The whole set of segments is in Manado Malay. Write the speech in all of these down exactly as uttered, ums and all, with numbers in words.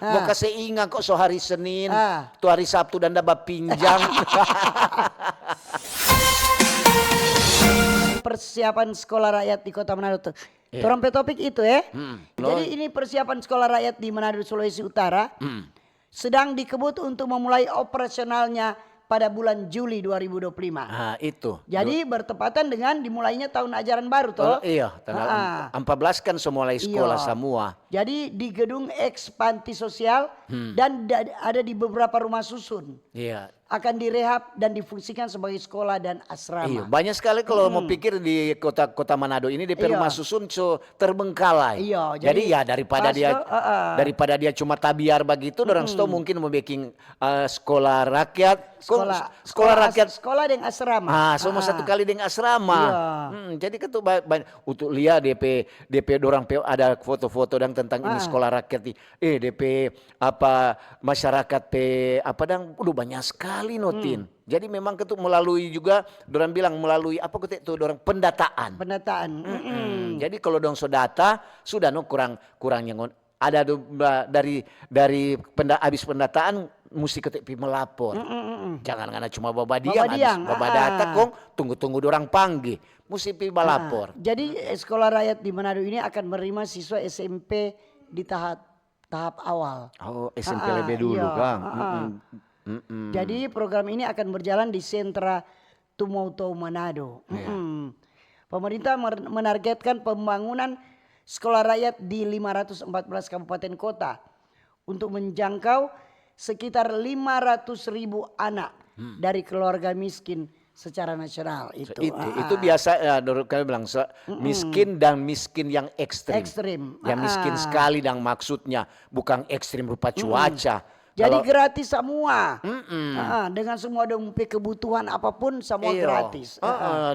Mo kase inga kok so hari Senin, tu hari Sabtu dang da bapinjang. Persiapan sekolah rakyat di Kota Manado tu. Iya. Torang pe topik itu, eh. Hmm. Jadi ini persiapan sekolah rakyat di Manado, Sulawesi Utara sedang dikebut untuk memulai operasionalnya pada bulan Juli dua ribu dua puluh lima. Ah, itu. Jadi bertepatan dengan dimulainya tahun ajaran baru, toh? Oh, iya, tanggal empat belas kan so mulai sekolah semua. Jadi di gedung ex panti sosial dan da-, ada di beberapa rumah susun. Iya. Akan direhab dan difungsikan sebagai sekolah dan asrama. Iya, banyak sekali kalau mau pikir di kota, kota Manado ini, depe rumah susun so terbengkalai. Iya, jadi ya daripada dia, daripada dia cuma tabiar bagitu, dorang sto mungkin mo biking, eh, sekolah rakyat. Kong sekolah, sekolah rakyat, sekolah deng asrama. Ah, so mo satu kali deng asrama. Iya. Hmm, jadi kan tu ba-, ba-, untuk lia depe, depe dorang pe ada foto-foto dang tentang ini sekolah rakyat ni. Eh, depe apa, masyarakat pe apa dang, udah banyak sekali no, Tin. Jadi memang ketu melalui juga, dorang bilang melalui apa, kote tu, dorang pendataan. Pendataan. Mm-mm. Jadi kalau dong so data, sudah no, kurang, kurang nyangon. Ada do, ba-, dari, dari penda-, abis pendataan, musti kote pi melapor. Mm-mm. Jangan ngana cuma babadiang, babadiang, abis babadata kong tunggu-tunggu dorang pangge. Musti pi balapor. Jadi, eh, sekolah rakyat di Manado ini akan menerima siswa S M P di tahap tahap awal. Oh, S M P lebe dulu, kang. Jadi program ini akan berjalan di sentra Tumoutou Manado. Pemerintah mer-, menargetkan pembangunan sekolah rakyat di lima ratus empat belas kabupaten kota untuk menjangkau sekitar lima ratus ribu anak dari keluarga miskin secara nasional itu. Itu, itu biasa, ya, menurut kami bilang, miskin dan miskin yang ekstrim. Ekstrim. Yang miskin sekali, dan maksudnya bukan ekstrim rupa cuaca. Jadi gratis semua. Dengan semua dong pe kebutuhan apapun, semua gratis.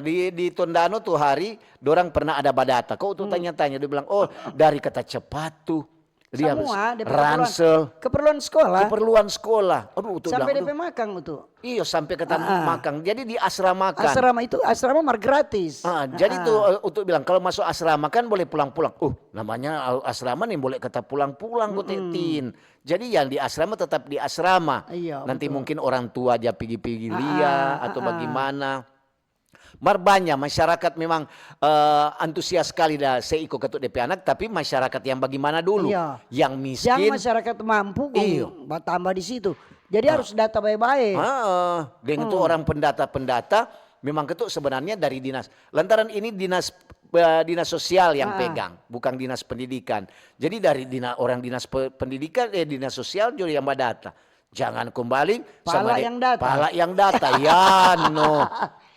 Di, di Tondano tu hari, dorang pernah ada badata. Kau tu tanya-tanya, dia bilang, "Oh, dari kata cepat tu." Dia ransel. Keperluan sekolah. Keperluan sekolah. Aduh, tu sampe bilang, depe makang tu. Iyo, sampe kata makang. Jadi diasramakan. Asrama itu, asrama mar gratis. Ah, jadi tu, eh, untuk bilang, kalau masuk asrama kan boleh pulang-pulang. Uh, namanya asrama nih boleh kata pulang-pulang, kote Tin. Jadi yang di asrama tetap di asrama. Iya, betul. Nanti mungkin orang tua ja pigi-pigi lia atau bagaimana. Mar banya masyarakat memang, eh, antusias skali da se iko ketu depe anak, tapi masyarakat yang bagimana dulu? Iya. Yang miskin. Yang masyarakat mampu kong batamba di situ. Jadi harus data bae-bae. Heeh. Deng tu orang pendata-pendata memang ketu sebenarnya dari dinas. Lantaran ini dinas, eh, dinas sosial yang pegang, bukan dinas pendidikan. Jadi dari dina-, orang dinas pe-, pendidikan, eh, dinas sosial juga yang badata. Jangan kong baling sama pala yang data. Pala yang data, ya no.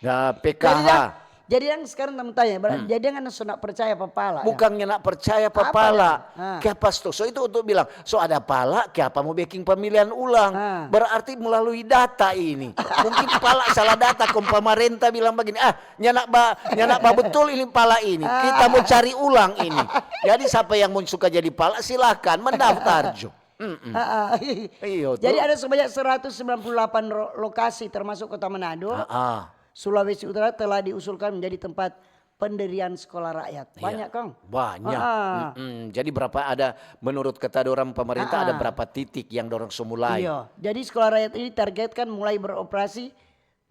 Nah, P K H. Jadi yang, jadi yang sekarang kamu tanya, jadi yang so nak percaya apa pala? Bukannya nak percaya apa pala. Kiapa sto? So itu untuk bilang, so ada pala, kiapa mau bikin pemilihan ulang? Berarti melalui data ini. Mungkin pala salah data, kong pemerintah bilang begini, "Ah, nyanda ba, nyanda ba betul ini pala ini. Kita mau cari ulang ini." Jadi siapa yang mau suka jadi pala, silahkan mendaftar jo. Iyo, jadi ada sebanyak seratus sembilan puluh delapan ro-, lokasi, termasuk Kota Manado, Sulawesi Utara, telah diusulkan menjadi tempat pendirian sekolah rakyat. Banyak, kang. Banyak. Jadi berapa ada, menurut kata dorang pemerintah, ada berapa titik yang dorang so mulai? Iya. Jadi sekolah rakyat ini targetkan mulai beroperasi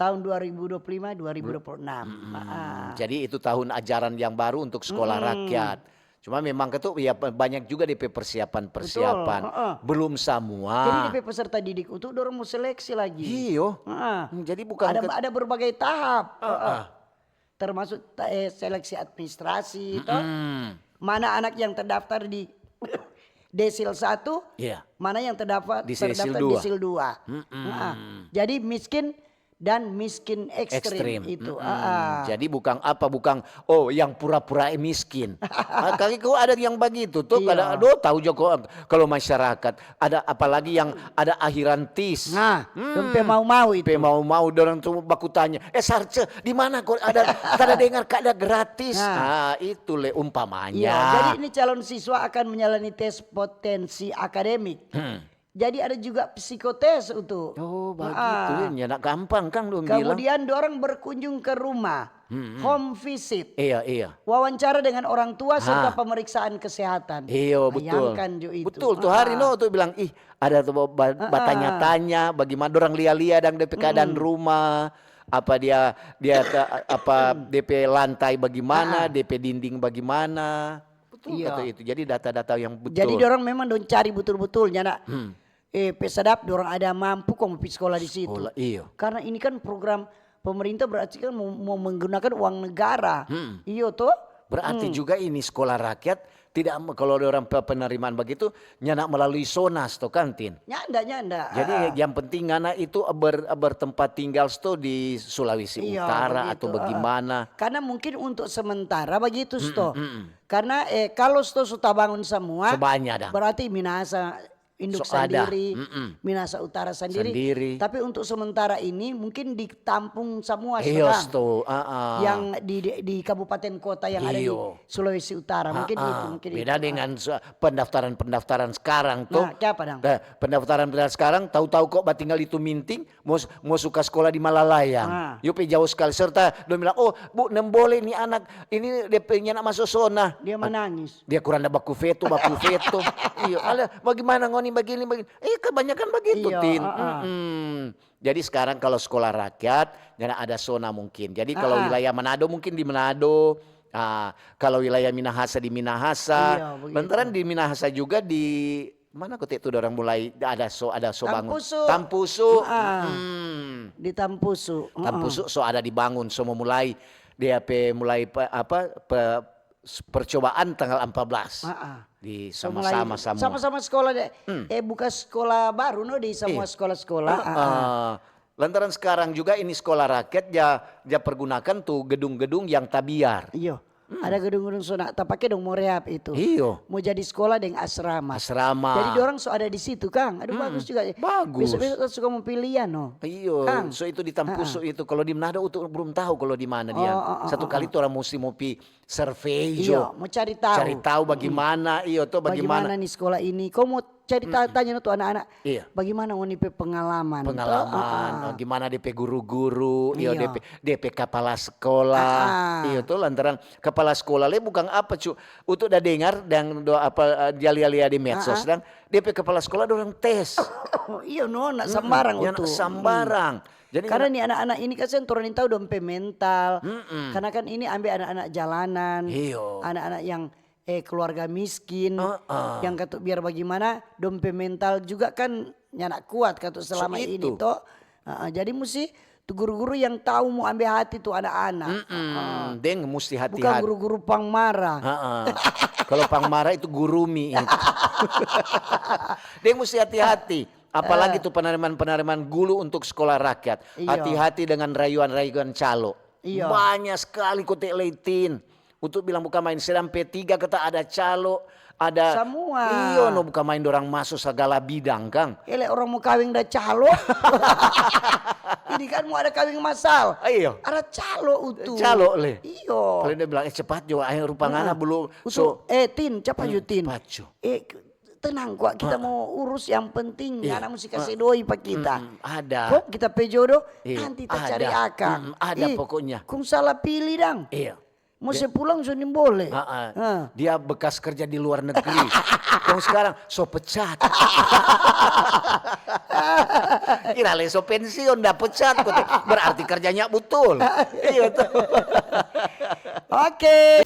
tahun dua ribu dua puluh lima, dua ribu dua puluh enam. Jadi itu tahun ajaran yang baru untuk sekolah rakyat. Cuma memang ketu, ya, banyak juga depe persiapan-persiapan. Belum samua. Jadi depe peserta didik itu dorang mau seleksi lagi. Iyo. Jadi bukan ada, ada berbagai tahap. Termasuk, eh, seleksi administrasi, toh. Mana anak yang terdaftar di desil satu, mana yang terdaftar, terdaftar di desil dua. Jadi miskin dan miskin ekstrim itu. Jadi bukan apa, bukan, oh, yang pura-pura miskin. Kali kau ada yang begitu tuh, kadang, aduh, tahu jo kok, kalau masyarakat ada, apalagi yang ada akhiran tis. Nah, pe mau-mau itu. Pe mau-mau, dorang tuh baku tanya, "Eh, Sarce, di mana kau ada, kada dengar kada gratis?" Nah, itu le umpamanya. Iya, jadi ini calon siswa akan menjalani tes potensi akademik. Jadi ada juga psikotes itu. Oh, bagitu ya. Nyanda gampang kang dong bilang. Kemudian dorang berkunjung ke rumah, Hmm, hmm. Home visit, Iya, iya. Wawancara dengan orang tua serta Ah. Pemeriksaan kesehatan. Iyo, betul. Bayangkan jo itu. Betul, tuh hari Ah. no tuh bilang, ih, ada tuh ba- ba- Ah, ah. Batanya-tanya bagaimana, orang lia-lia dang depe keadaan rumah, apa dia dia ke, apa depe lantai bagaimana, Ah, ah. Depe dinding bagaimana. Betul Iya. Kata itu. Jadi data-data yang betul. Jadi dorang memang dong cari betul-betul, nyanda, Hmm. Eh, pe sadap dorang ada mampu kong pi sekolah di situ. Sekolah, iyo. Karena ini kan program pemerintah, berarti kan mau, mau menggunakan uang negara. Hmm. Iyo toh? Berarti Hmm. juga ini sekolah rakyat tidak me- kalau ada orang pe- penerimaan begitu, nyanda melalui SONAS to kan, Tin? Nyanda, nyanda. Jadi Ah, ah. Yang penting ngana itu ber, bertempat tinggal sto di Sulawesi Iya, Utara atau begitu, ah, ah. Bagaimana. Karena mungkin untuk sementara begitu sto. Mm-mm. Karena eh, kalau sto su tabangun semua, So banyak dah. Berarti Minahasa induk So ada. sendiri, Mm-mm. Minahasa Utara sendiri. Sendiri. Tapi untuk sementara ini mungkin ditampung semua Iyo sudah. sto, ah, ah. Yang di, di, di Kabupaten Kota yang ada di Iyo. Sulawesi Utara. Mungkin Ah, itu, ah. mungkin Beda itu. Ah. Dengan se- pendaftaran-pendaftaran sekarang tuh. Nah, kiapa dang? Nah, pendaftaran-pendaftaran sekarang tahu-tahu kok batinggal itu Minting, mau s- mau suka sekolah di Malalayang. Ah. Yo pe jauh sekali serta dong bilang, "Oh, Bu, nem boleh ni anak, ini dia pe nyanda maso SONAS." Dia menangis. Dia kurang ada baku veto, baku veto. Iyo, ala bagaimana ngoni begini begini. Eh, kebanyakan begitu, Iyo, Tin. ah, ah. Mm-mm. Jadi sekarang kalau sekolah rakyat, nyanda ada SONAS mungkin. Jadi kalau Ah, ah. Wilayah Manado mungkin di Manado. Ah, kalau wilayah Minahasa di Minahasa. Iya, begitu. Lantaran di Minahasa juga di mana kote itu orang mulai ada so ada so bangun. Tampusu. Tampusu. Ah. Mm. Di Tampusu. Heeh. Tampusu so ada dibangun, so mau mulai dia pe mulai pe- apa pe- percobaan tanggal empat belas. Ah, ah. Di So mulai sama-sama sama. Sama-sama sekolah deh. Hmm. Eh, buka sekolah baru no di semua Iya. sekolah-sekolah. Ah, ah. Ah, lantaran sekarang juga ini sekolah rakyat ja ja pergunakan tuh gedung-gedung yang tabiar. Iyo. Ada gedung-gedung sona tapake dong mo rehab itu. Iyo. Mo jadi sekolah deng asrama. Asrama. Jadi dorang so ada di situ kang. Aduh, bagus juga. Bagus. Besok-besok suka mo pilihan no. Iyo, Kang. So itu di Tampusu itu. Kalau di Manado itu belum tahu kalau di mana dia. Oh, oh, oh, Satu oh, kali oh. Orang mesti mau pi survei Iyo, jo. Mo cari tahu. Cari tahu bagaimana, iyo tuh Bagaimana bagaimana. Nih sekolah ini? Kau mo cari ta- tanya no tu anak-anak. Iya. Bagaimana ngoni pe pengalaman? Pengalaman, Ah, ah. Oh, gimana D P guru-guru, iyo Iya. D P, D P kepala sekolah, Ah, ah. Iyo tuh lantaran kepala sekolah le bukan apa cu, untuk da dengar dan do apa eh, dia lia-lia di medsos Ah, ah. Dan D P kepala sekolah dorang tes. Oh, iyo no, nak sambarang Yang itu. Sambarang. Jadi Karena nih anak-anak ini kasihan torang tahu dong pe mental. Mm-mm. Karena kan ini ambil anak-anak jalanan, Iyo. Anak-anak yang eh keluarga miskin, Heeh. Yang katu biar bagaimana dong pe mental juga kan nyanda kuat katu selama So ini itu. Toh. Heeh, jadi musti tu guru-guru yang tahu mo ambe hati tu anak-anak. Mm-mm. Deng musti Bukan hati-hati. Guru-guru pang marah. Heeh. Kalau pang marah itu gurumi itu. Deng musti hati-hati. Apalagi tu penerimaan-penerimaan gulu untuk sekolah rakyat. Iya. Hati-hati dengan rayuan-rayuan calo. Iya. Banyak sekali kote leitin. Untuk bilang bukan main sedang P tiga kata ada calo, ada Semua. Iyo no bukan main dorang masuk segala bidang kang. Ele orang mau kawing da calo. Ini kan mau ada kawing masal. Iyo. Ada calo utu. Calo le. Iyo. Kalau dia bilang eh cepat jo, ayo rupa ngana belum. Utu, eh Tin, cepat jo Tin. Cepat jo. Eh tenang kok, kita mau urus yang penting. Ngana mesti kasih doi pa kita. Mm, ada. Kok kita pe jodoh, Iya, nanti kita cari akang. Mm, ada pokoknya. Kong salah pilih dang. Iya. Mau se pulang so nimbole. Ah, ah. Dia bekas kerja di luar negeri. Kong sekarang so pecat. Kira le so pensiun dah pecat kote. Berarti kerjanya betul. Iya tuh. Oke.